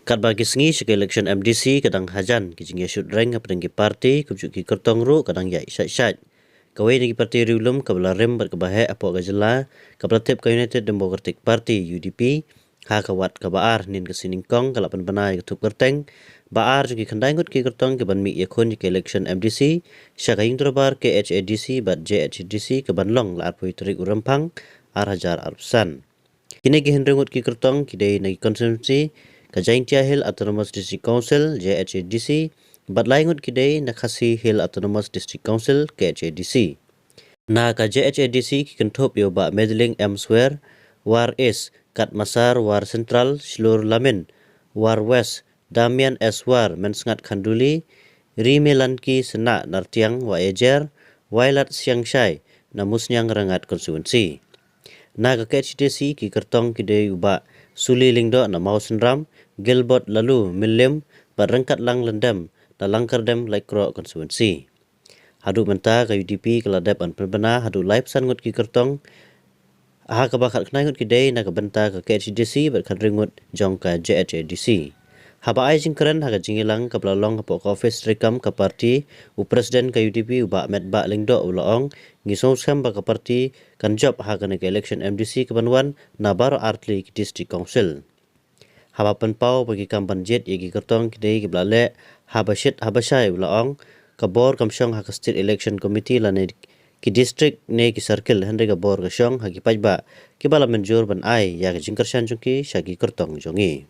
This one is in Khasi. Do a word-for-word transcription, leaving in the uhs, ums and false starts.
Katba ki sngi sha ka election M D C ka dang hajan, ki jingïashut reng hapdeng ki party kumjuh ki kyrtong ruh ka dang ïaid shait shait. Kawei na ki party riewlum kaba la rim bad kaba heh hapoh ka jylla, kaba la tip ka United Democratic Party, U D P, ha ka wat kaba ar hynnin ka sngi nyngkong ka la pynbna ïa ka thup kyrteng ba ar jong ki khyndai ngut ki kyrtong kiban mih ïakhun ïa ka election M D C sha ka ïing dorbar K H A D C bad J H A D C kaban long la arphew tarik u Rymphang ar hajar arphew san. Kine ki hynriew ngut ki kyrtong ki dei na ki constituency ka Jaintia Hill Autonomous District Council, J H A D C, bad lai ngut ki dei na Khasi Hill Autonomous District Council, K H A D C. Na ka J H A D C ki kynthup ïa u Bah Medaling M Swer, War East, Katmasar, War Central, Shlur Lamin, War West, Damian S War, Mensngat Khanduli, Rimelanki Sena Nartiang, Waiejer, Wailat Siangshai, na Musniang Rangad constituency. Na ka K H A D C ki kyrtong ki dei u Bah Suli Lyngdoh na Mawsynram, Gilbert Lalu Mylliem, bad Ryngkatlang Lyndem na Langkyrdem Laitkroh constituency. Haduh mynta ka U D P ka la dep ban pynbna haduh laiphew san ngut ki kyrtong ha kaba khatkhyndai ngut ki dei na ka bynta ka K H A D C bad khathynriew ngut jong ka J H A D C. Haba ai jingkren ha ka jingïalang kaba la long hapoh ka ophis treikam ka party, u president ka U D P u Bah Metbah Lyngdoh u la ong, ngi sngewskhem ba ka party kan jop ha kane ka election M D C kaban wan na baroh artylli ki district council. Haba pynpaw ba ki kam ban jied ïa ki kyrtong ki dei kiba la leh haba shit haba shai u la ong, ka bor kam shong ha ka State Election Committee lane ki district ne ki circle, hynrei ka bor ka shong ha ki paidbah kiba la mynjur ban ai ïa ka jingkyrshan jong ki sha ki kyrtong jong ngi.